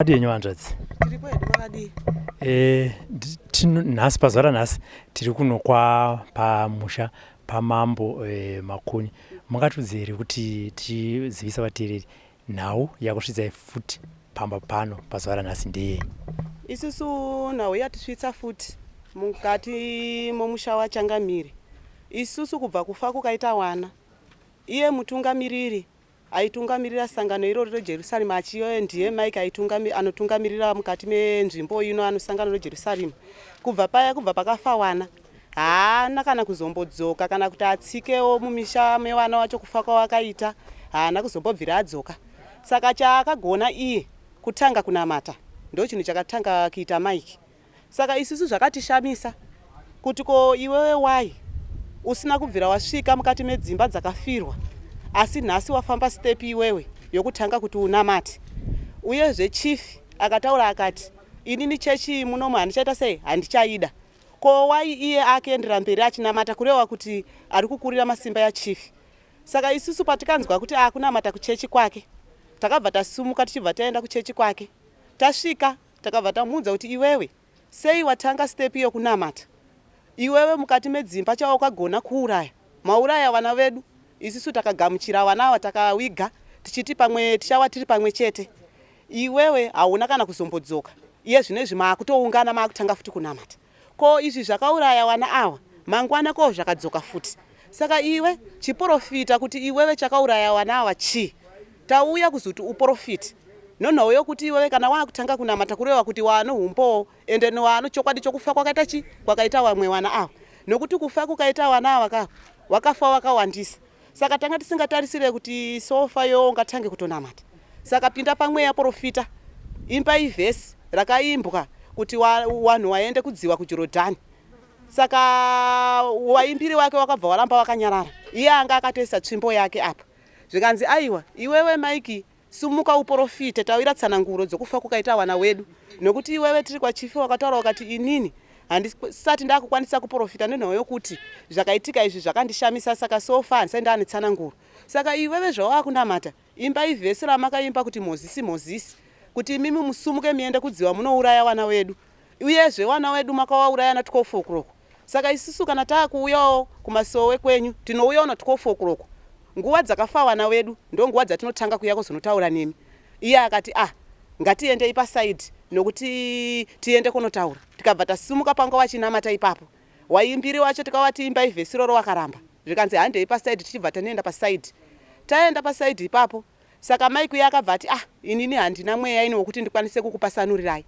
Makadii henyu hanzvadzi? Tiripo hedu makadii? Eh, nhasi pazuva ranhasi tiri kuno kwa pamusha pamambo eh, Makoni. Mungatiudze here kuti tichizivisa vateereri nhau yakusvitsai futi pamba pano pazuva ranhasi ndeyei? Isusu nhau yatisvitsa futi mukati momusha waChangamire. Isusu kubva kufa kukaita wana iye mutungamiriri Aitungamirira sangano irori reJerusarema achiyo ndiye Mike aitungami, anotungamirira mukati menzvimbo ino anosangano reJerusarema. Kubva paya kubva pakafa wana haana kana kuzombodzoka kana kuti atsikewo mumisha mewana wacho kufa kwawakaita haana kuzombobvira adzoka. Saka chaakagona iye kutanga kunamata ndochinhu chakatanga kuita Mike. Saka isusu zvakatishamisa kuti ko iwewe why usina kubvira wasvika mukati medzimba dzakafirwa asi nhasi wafamba step iwewe yokutanga kuti unamate. Uyezve chief akataura akati inini chechi iyi munomu handichaita sei handichaida. Ko why iye akuendera mberi achinamata kurewa kuti ari kukurira masimba yachief. Saka isusu patikanzwa kuti akunamata kuchechi kwake takabva tasumuka tichibva taenda kuchechi kwake. Tasvika Takabva tamuudza kuti iwewe sei watanga step yokunamata iwewe mukati medzimba chawakagona kuuraya mauraya vana vedu isusu takagamuchira vana ava takawiga tichiti pamwe tichava tiri pamwe chete iwewe hauna kana kuzombodzoka iye zvino izvi maakutoungana maakutanga futi kunamata Ko izvi zvakauraya wana awa mangwana ko zvakadzoka futi saka iwe chiporofita kuti iwewe chakauraya wana awa chii tauya kuzuti uporofite nonhau yokuti iwewe kana waakutanga kunamata kurewa kuti waano humbowo ende waano chokwadi chokufa kwakaita chi kwakaita wamwe wana awa nokuti kufa kukaita wana awa ka wakafa wakawandisa Saka tanga tisingatarisire kuti sofa yo ungatange kutonamata. Saka pinda pamweya porofita. Imba ivhesi rakaimbwa kuti wanhu waende kudziwa kuJorodhani. Saka waimbiri wake wakabva waramba wakanyarara. Iye anga akatoisa tsvimbo yake apa. Zvikanzi aiwa iwewe Mike Sumuka uporofite, taura tsananguro dzokufa kwakaita wana wedu, nokuti iwewe tiri kwachifi wakataura ukati inini handisati ndakukwanisa kuporofita nenhau yokuti zvakaitika izvi zvakandishamisa saka so far handisati ndaane tsananguro. Saka iwewe zvawakunamata imba ivhesi ramakaimba kuti Mozisi Mozisi kuti imimi musumuke muende kudziwa munouraya wana wedu uyezve wana wedu makawauraya na 12 o'clock Saka isusu kana taakuuyawo kumasowe kwenyu tinouyawo na 12 o'clock nguva dzakafa vana vedu ndonguva dzatinotanga kuuya kuzonotaura nemi. Iye akati ah ngatiendei paside nokuti tiende kunotaura. Tikabva tasimuka panga wachinamata ipapo. Waimbiri wacho tikavati imbai vhesi iroro wakaramba. Zvikanzi handei paside tichibva tanoenda paside. Taenda paside ipapo Saka mai kuya akabva ati ah inini handina mweya ini wokuti ndikwanise kukupasanurirai.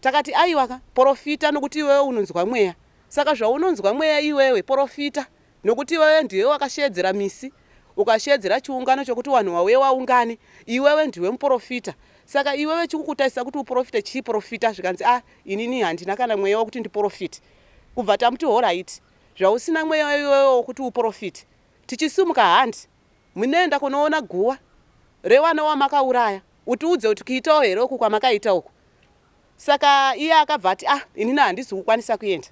Takati aiwa ka porofita nokuti iwewe unonzwa mweya. Saka zvaunonzwa mweya iwewe porofita nokuti iwewe ndiwe wakasheedzera misi ukasheedzera chiungano chokuti wanhu wauye waungane iwewe ndiwe muporofita saka iwewe chikukutaisa kuti uporofite chii porofita zvikanzi ah inini handina kana mweya wokuti ndiporofite kubva tamuti horaiti zvausina mweya iwewe wokuti uporofite tichisumuka handi Munoenda kunoona guva rewana wamakauraya utiudze kuti kuitawo here uku kwamakaita uku. Saka iye akabva ati ah inini handisi kukwanisa kuenda.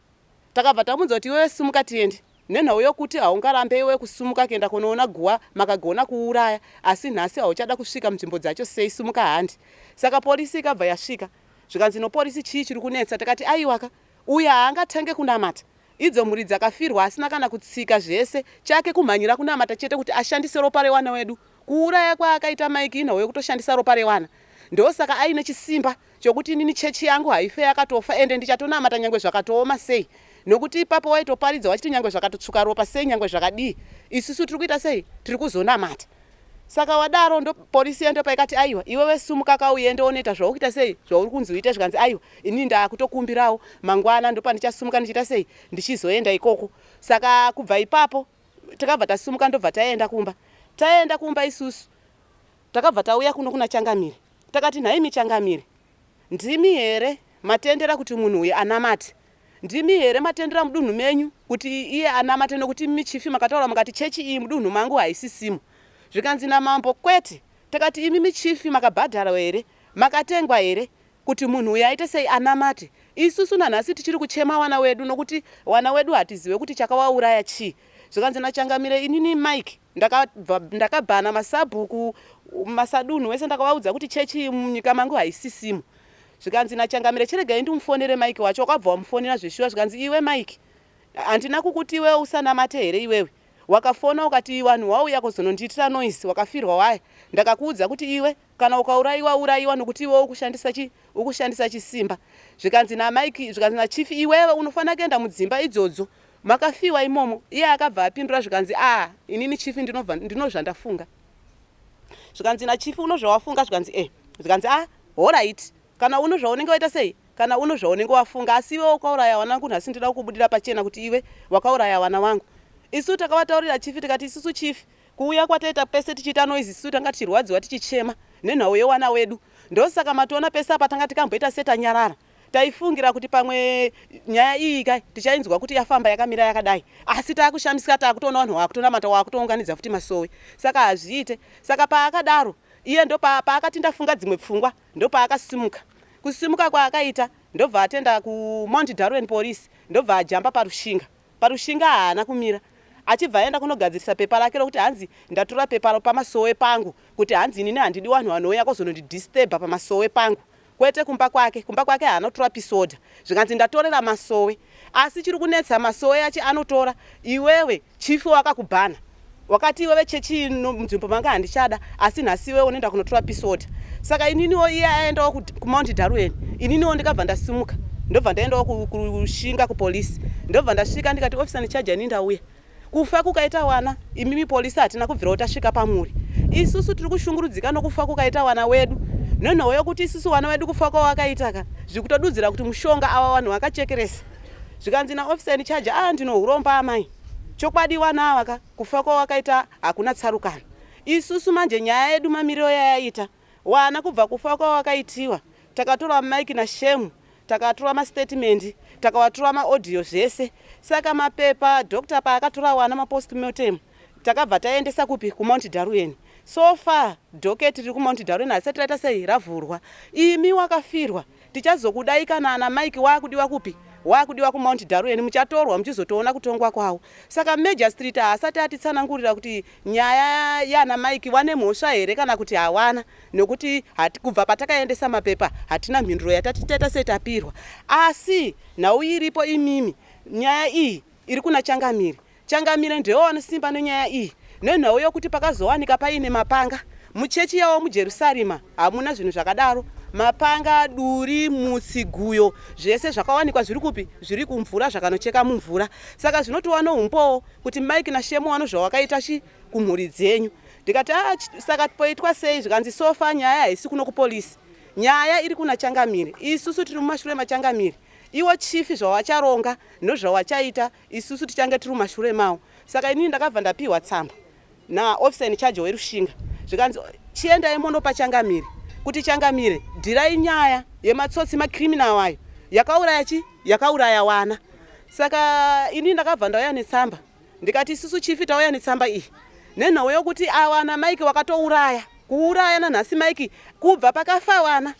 Takabva tamuudza kuti iwewe simuka tiende nenhau yokuti haungarambe iwe kusumuka kuenda kunoona guva makagona kuuraya asi nhasi hauchada kusvika munzvimbo dzacho sei simuka handi. Saka polisi ikabva yasvika zvikanzi nopolisi chii chiri kunetsa tikati aiwaka uyu haangatange kunamata Idzo mhuri dzakafirwa asina kana kutsika zvese chake kumhanyira kunamata chete kuti ashandise ropa rewana wedu. Kuuraya kwaakaita Mike inhau yekutoshandisa ropa rewana. Ndosaka aine chisimba chokuti inini chechi yangu haife yakatofa ende ndichatonamata nyangwe zvakatooma sei nokuti ipapo waitoparidza wachiti nyangwe zvakatotsvuka ropa sei nyangwe zvakadii isusu tiri kuita sei tiri kuzonamata. Saka wadaro ndo polisi iya ndopaikati aiwa iwewe sumuka ka uende unoita zvaukuita sei zvauri kunzi uite zvikanzi aiwa inini ndakutokumbirawo mangwana ndopandichasumuka ndichiita sei ndichizoenda ikoko saka kubva ipapo takabva tasumuka ndobva taenda kumba taenda kumba isusu takabva tauya kuno kuna changamire takati nhaimi changamire Ndimi here matendera kuti munhu uyu anamate? Ndimi here matendera mudunhu menyu kuti iye anamate nokuti imi chifi makataura mukati chechi iyi mudunhu mangu haisisimo. Zvikanzi namambo kwete. Takati imimi chifi makabhadharwa here? Makatengwa here kuti munhu uyu aite sei anamate? Isusu nanhasi tichiri kuchema wana wedu nokuti wana wedu hatizive kuti chakawauraya chii. Zvikanzi nachangamire inini Mike ndakabhana masabhuku masadunhu wese ndakavaudza kuti chechi iyi munyika mangu haisisimo. Zvikanzi naChangamire chiregai ndimufonere Mike wacho. Wakabva wamufonera zveshuwa zvikanzi iwe Mike handina kukuti iwewe usanamate here iwewe? Wakafona ukati vanhu wauya kuzonondiitira noise wakafirwa waya. Ndakakuudza kuti iwe kana ukaurayiwa urayiwa nokuti iwewe ukushandisa chi ukushandisa chisimba. Zvikanzi naMike zvikanzi naChief iwewe unofanira kuenda mudzimba idzodzo makafiwa imomo. Iye akabva apindura zvikanzi ah inini Chief ndinobva ndinozvandafunga. Zvikanzi naChief unozvawafunga zvikanzi eh zvikanzi ah horaiti kana uno zvaunenge waita sei kana uno zvaunenge wafunga asi iwe wakauraya vana vangu nhasi ndinoda kukubudira pachena kuti iwe wakauraya vana vangu. Isu takavataurira chief tikati isusu chief kuuya kwataita pese tichiita noise isusu tanga tichirwadziwa tichichema nenhau yewana wedu ndosaka mationa pese apa tanga tikamboita setanyarara Taifungira kuti pamwe nyaya iyi ka tichainzwa kuti yafamba yakamira yakadai asi takushamisika takutoona vanhu wakutonamata wakutounganidza futi masowe saka hazviite. Saka paakadaro iye ndopaakati ndafunga dzimwe pfungwa ndopaakasimuka. Kusimuka kwaakaita ndobva atenda kuMount Darwin Police ndobva ajamba parushinga. Parushinga haana kumira achibva aenda kunogadzirisa pepa rake rokuti hanzi ndatora pepa pamasowe pangu kuti hanzi inini handidi vanhu vanouya kuzonondidisturba pamasowe pangu. Kwete kumba kwake, kumba kwake haana kutora peace order zvikanzi ndatorera masowe asi chiri kunetsa masowe achi anotora iwewe chief wakakubhana wakati iwewe chechi ino munzvimbo manga handichada asi nhasi iwewe unoenda kunotora peace order saka ininiwo iye aendawo kuMount Darwin ininiwo ndikabva ndasimuka ndobva ndaendawo kushinga kupolice ndobva ndasvika ndikati officer in charge ini ndauya Kufa kukaita wana imimi police hatina kubvirawo tasvika pamuri. Isusu tiri kushungurudzika nokufa kukaita wana wedu. Nenhau yokuti isusu wana wedu kufa kwawakaita ka zvikutodudzira kuti mushonga awa wanhu wakachekeresa. Zvikanzi na officer in charge ah ndinohuromba amai. Chokwadi wana awa ka kufa kwawakaita hakuna tsarukano. Isusu manje nyaya yedu mamiriro yayaita wana kubva kufa kwawakaitiwa takatora Mike na Shemu Takatora mastatement takawatora maaudio zvese saka mapepa doctor paakatora wana mapostmortem takabva taendesa kupi kumount Darwin so far docket riri kumount Darwin harisati raita sei ravhurwa imi wakafirwa tichazokudai kana ana Mike waakudiwa kupi waakudiwa kumount Darwin muchatorwa muchizotoona kutongwa kwawo saka magistrate haasati atitsanangurira kuti nyaya yana Mike wane mhosva here kana kuti hawana nokuti hati, kubva patakaendesa mapepa hatina mhinduro yatati taita setapirwa asi nhau iripo imimi nyaya iyi iri kuna changamire changamire ndewo vanosimba nenyaya iyi nenhau yokuti pakazowanika paine mapanga muchechi yavo mujerusarema hamuna zvinhu zvakadaro mapanga duri mutsi guyo zvese zvakawanikwa zviri kupi zviri kumvura zvakanocheka mumvura saka zvinotova noumbowo kuti mike nashemo wano zvawakaita chi kumhuri dzenyu ndikati ah, saka poitwa sei zvikanzi sofa nyaya haisi kuno kupolisi nyaya iri kuna changamire isusu tiri mumashure machangamire iwo chifi zvawacharonga nozvawachaita isusu tichange tiri mumashure mawo saka inini ndakabva ndapiwa tsamba naofficer in charge werushinga zvikanzi chiendai monopa changamire kuti changamire dhirai nyaya yematsotsi macriminal ayo yakauraya chi yakauraya wana saka inini ndakabva ndauya netsamba Ndikati isusu chief tauya netsamba iyi nenhau yokuti awana Mike wakatouraya kuuraya nanhasi Mike kubva pakafa wana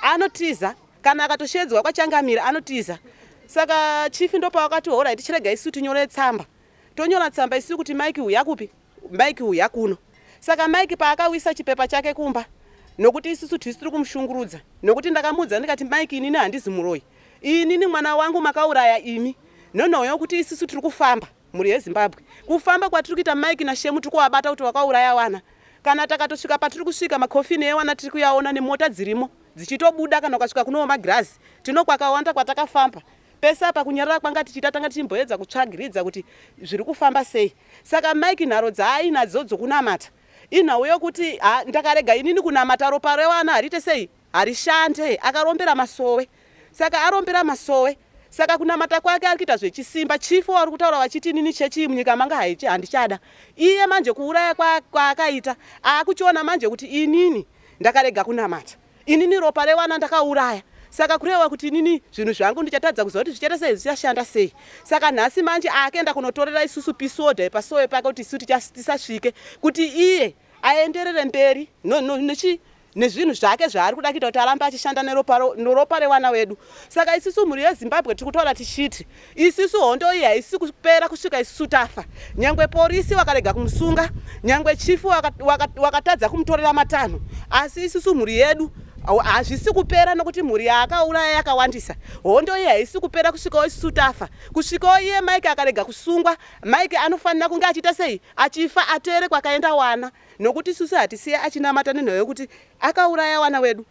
anotiza kana akatoshedzwa kwachangamire anotiza saka chief ndopawakati horait chirega isu tinyore tsamba tonyora tsamba isu kuti Mike uya kupi Mike uya kuno saka Mike paakawisa chipepa chake kumba nokuti isusu tisu tiri kumushungurudza nokuti ndakamuudza ndikati Mike inini handizi muroyi Inini mwana wangu makauraya imi nonhau yokuti isusu tiri kufamba mhuri yeZimbabwe. Kufamba kwatiri kuita Mike naShemu tiri kuvabata kuti wakauraya wana. Kana takatosvika patiri kusvika makofini ewana tiri kuyaona nemota dzirimo dzichitobuda kana ukasvika kunowo magirazi tino kwakawanda kwatakafamba pese apa kunyarara kwanga tichiita tanga tichimboedza kutsvagiridza kuti zviri kufamba sei saka Mike nharo dzaainadzo dzokunamata inhau yokuti ndakarega inini kunamata ropa rewana hariite sei Harishande akarombera masowe saka arombera masowe saka kunamata kwake ari kuita zvechisimba chief wari kutaura vachiti inini chechi iyi munyika manga haichi handichada iye manje kuuraya kwaakaita aakuchiona manje kuti inini ndakarega kunamata inini ropa rewana ndakauraya saka kureva kuti inini zvinhu zvangu ndichatadza kuziva kuti zvichaita sei zvichashanda sei saka nhasi manje aakenda kunotorera isusu pisoda yepasowe pake kuti isu tisasvike kuti iye aenderere mberi no, no, nechi nezvinhu zvake zvaari kuda kuita kuti arambe achishanda neropa revana vedu. Saka isusu mhuri yeZimbabwe tiri kutaura tichiti isusu hondo iyi haisi kupera kusvika isusu tafa. Nyangwe porisi wakarega kumusunga, nyangwe chifu wakatadza waka, waka kumutorera matanho, asi isusu mhuri yedu Hazvisi kupera nokuti mhuri yaakauraya yakawandisa. Hondo iyi haisi kupera kusvikawo isusu tafa. Kusvikawo iye Mike akarega kusungwa. Mike anofanira kunge achiita sei? Achifa ateere kwakaenda wana nokuti isusu hatisiye achinamata nenhau yokuti akauraya wana wedu.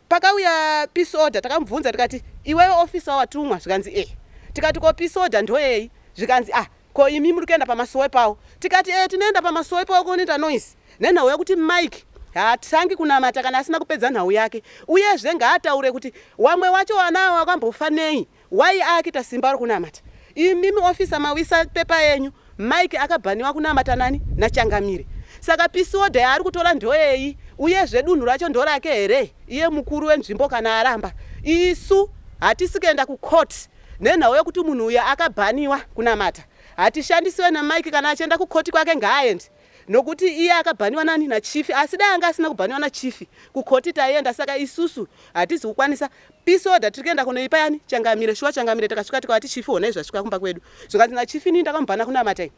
Pakauya peace order takamubvunza tikati iwewe officer watumwa zvikanzi eh. Tikati ko peace order ndoyei? Zvikanzi ah ko imi muri kuenda pamasowe pawo. Tikati eh tinoenda pamasowe pawo kunoita noise nenhau yekuti Mike haatangi kunamata kana asina kupedza nhau yake. Uyezve ngaataure kuti wamwe wacho wana awa wakambofa nei why aakuita simba rokunamata. Imimi officer mawisa pepa yenyu Mike akabhaniwa kunamata nani naChangamire. Saka peace order yaari kutora ndoyei uyezve dunhu racho ndorake here iye mukuru wenzvimbo kana aramba. Isu hatisi kuenda kucourt nenhau yekuti munhu uyu akabhaniwa kunamata. Hatishandisiwe naMike kana achienda kucourt kwake ngaaende nokuti iye akabhaniwa nani nachief asi dai anga asina kubhaniwa nachief kucourt taienda saka isusu hatizi kukwanisa Peace order tiri kuenda kunoipa yani Changamire shuwa Changamire takasvika tikavati chief honai zvasvika kumba kwedu zvikanzi nachief inini ndakamubhana kunamata ini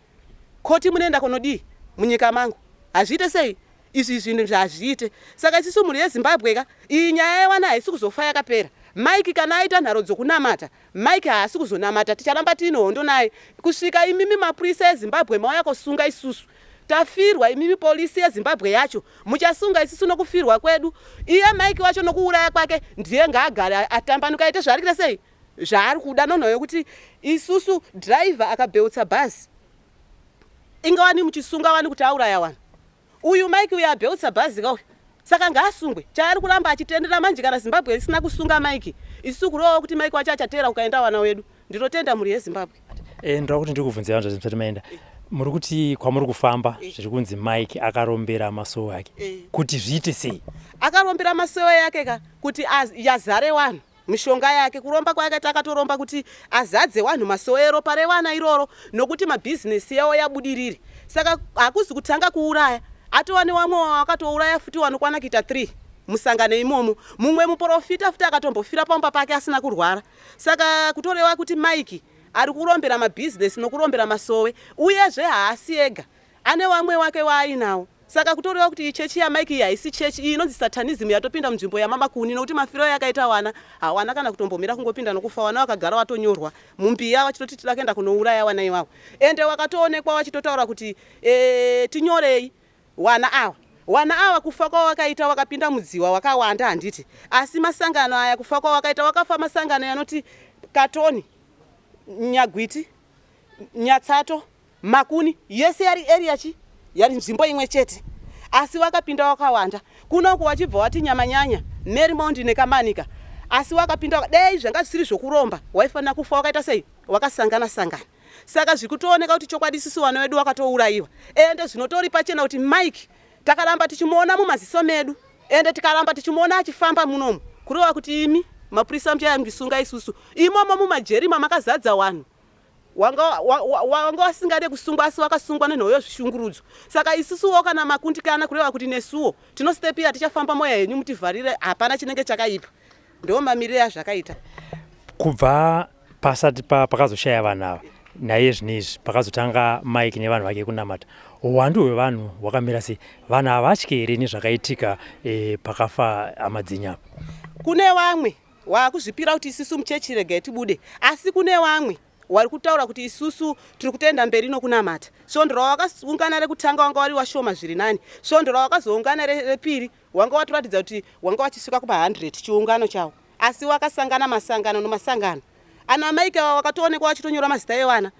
koti munoenda kunodii munyika mangu hazviite sei izvi zvinhu hazviite saka isisu mhuri yeZimbabwe ka iyi nyaya yewana haisi kuzofa yakapera Mike kana aita nharo dzokunamata Mike haasi kuzonamata ticharamba tiine hondo naye kusvika imimi mapurisa eZimbabwe mauya kosunga isusu Tafirwa imimi police yeZimbabwe yacho muchasunga isusu nokufirwa kwedu. Iye Mike wacho nokuuraya kwake ndiye ngaagare atambanuke aite zvaari kuita sei zvaari kuda nonhau yekuti isusu driver akabheutsa bhazi inga wani muchisunga wani kuti auraya wani uyu Mike uyu abheutsa bhazi ka uyu saka ngaasungwe chaari kuramba achitendera manje kana Zimbabwe isina kusunga Mike isusu kurevawo kuti Mike wacho achateera kukaenda wana wedu Ndinotenda mhuri yeZimbabwe. Eh, ndoda kuti ndikubvunze vanhu zvamusati maenda. Muri kuti kwamuri kufamba zviri kunzi Mike akarombera masowe ake. Kuti zviite sei? Akarombera masowe ake ka kuti yazare wanhu mishonga yake kuromba kwaakaita akatoromba kuti azadze wanhu masowe eropa rewana iroro nokuti mabhizinesi yawo yabudirire saka hakuzi kutanga kuuraya atova newamwe wawakatouraya futi wanokwana kuita 3 musangano imomo mumwe muporofita futi akatombofira pamba pake asina kurwara Saka kutorewa kuti Mike ari kurombera mabusiness nokurombera masowe uyezve haasi ega ane wamwe wake waainawo. Saka kutorewa kuti iyi chechi yaMike iyi haisi chechi iyi inonzi satanism yatopinda munzvimbo yamamakuni nokuti mafiro ayakaita wana hawana kana kutombomira kungopinda nokufa wana wakagara watonyorwa mumbiya wachitoti tida kuenda kunouraya wana iwawo ende wakatoonekwa wachitotaura kuti e, tinyorei Wana awa. Wana awa kufa kwawakaita wakapinda mudziwa wakawanda handiti asi masangano aya kufa kwawakaita wakafa masangano yanoti Katoni, Nyagwiti, Nyatsato, Makuni yese yari area chi yari nzvimbo imwe chete asi wakapinda wakawanda kunoku wachibva wati Nyamanyanya, Marymount neKamanika asi wakapinda dei zvanga zvisiri zvokuromba waifanira kufa wakaita sei wakasangana sangana. Saka zvikutooneka kuti chokwadi isusu vana vedu vakatourayiwa ende zvinotori pachena kuti Mike takaramba tichimuona mumaziso medu ende tikaramba tichimuona achifamba munomu kureva kuti imi mapurisa muchayambisunga isusu imomo mumajeri mamakazadza wanhu wanga wanga wasingade kusungwa asi wakasungwa nenhau yezvishungurudzo saka isusuwo kana makundikana kureva kuti nesuwo tinostepira tichafamba moya henyu mutivharire hapana chinenge chakaipa ndo mamirire azvakaita kubva pasati pa, pakazoshaya vanhu ava naiye zvino izvi pakazotanga Mike nevanhu vake kunamata uwandu hwevanhu hwakamira sei vanhu havatye here nezvakaitika e, pakafa hama dzenyu apa kune vamwe wakuzvipira kuti isusu muchechi regai tibude asi kune vamwe wari kutaura kuti isusu tiri kutoenda mberi nokunamata svondo rawakaungana rekutanga wanga wari washoma zviri nani svondo rawakazoungana repiri wanga watoratidza kuti wanga wachisvika kupa 100 chiungano chawo asi wakasangana masangano nomasangano ana Mike ava wakatoonekwa wachitonyora mazita evana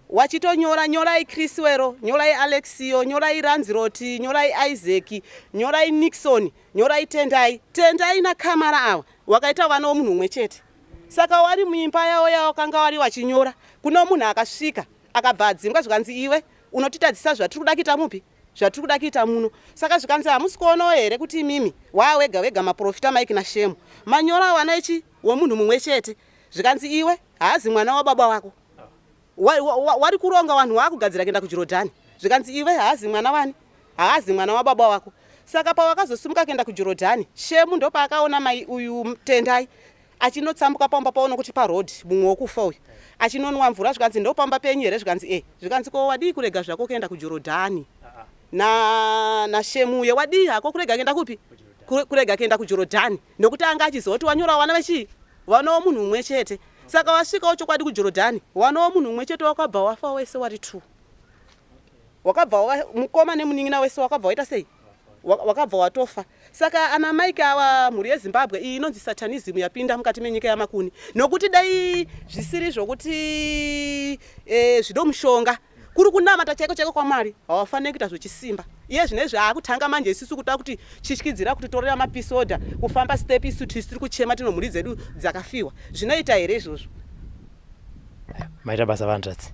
wachitonyora nyorai Chriswero nyorai Alexio nyorai Ranziroti nyorai Isaac nyorai Nixon nyorai Tendai Tendai naKamara ava wakaita vana womunhu umwe chete saka wari muimba yavo yawakanga wari wachinyora kuno munhu akasvika akabva adzingwa zvikanzi iwe unotitadzisa zvatiri kuda kuita mupi zvatiri kuda kuita muno saka zvikanzi hamusi kuonawo here kuti imimi waa wega wega maprofita Mike naShemu manyora wana ichi wemunhu mumwe chete zvikanzi iwe haazi mwana wababa wako wari kuronga wanhu waakugadzira kuenda kuJorodhani zvikanzi iwe haazi mwana wani haazi mwana wababa wako saka pawakazosimuka kuenda kuJorodhani Shemu ndopaakaona mai uyu Tendai achinotsambuka pamba pavo nokuti paroad mumwe wokufa uyu achinonwa mvura zvikanzi ndopamba penyu here zvikanzi e zvikanzi ko wadii kurega zvako kuenda kuJorodhani na naShemu uye wadii hako kurega kuenda kupi Kurega kuenda kuJorodhani nokuti anga achiziva kuti wanyora wana vechii vanawo munhu umwe chete. Saka wasvikawo chokwadi kuJorodhani wanawo munhu umwe chete wakabva wafa wese wari two. Wakabva mukoma nemunin'ina wese wakabva waita sei? Wakabva watofa. Saka ana Mike awa mhuri yeZimbabwe iyi inonzi satanism yapinda mukati menyika yaMakuni nokuti dai zvisiri zvokuti e, zvido mushonga kuri kunamata chaiko chaiko kwaMwari hawafaniri kuita zvechisimba. Iye zvino izvi akutanga manje isusu kuda kuti tyityidzira kuti torera mapisoda kufamba step isu tisiri kuchema tino mhuri dzedu dzakafiwa. Zvinoita here izvozvo? Maita basa vanzvadzi.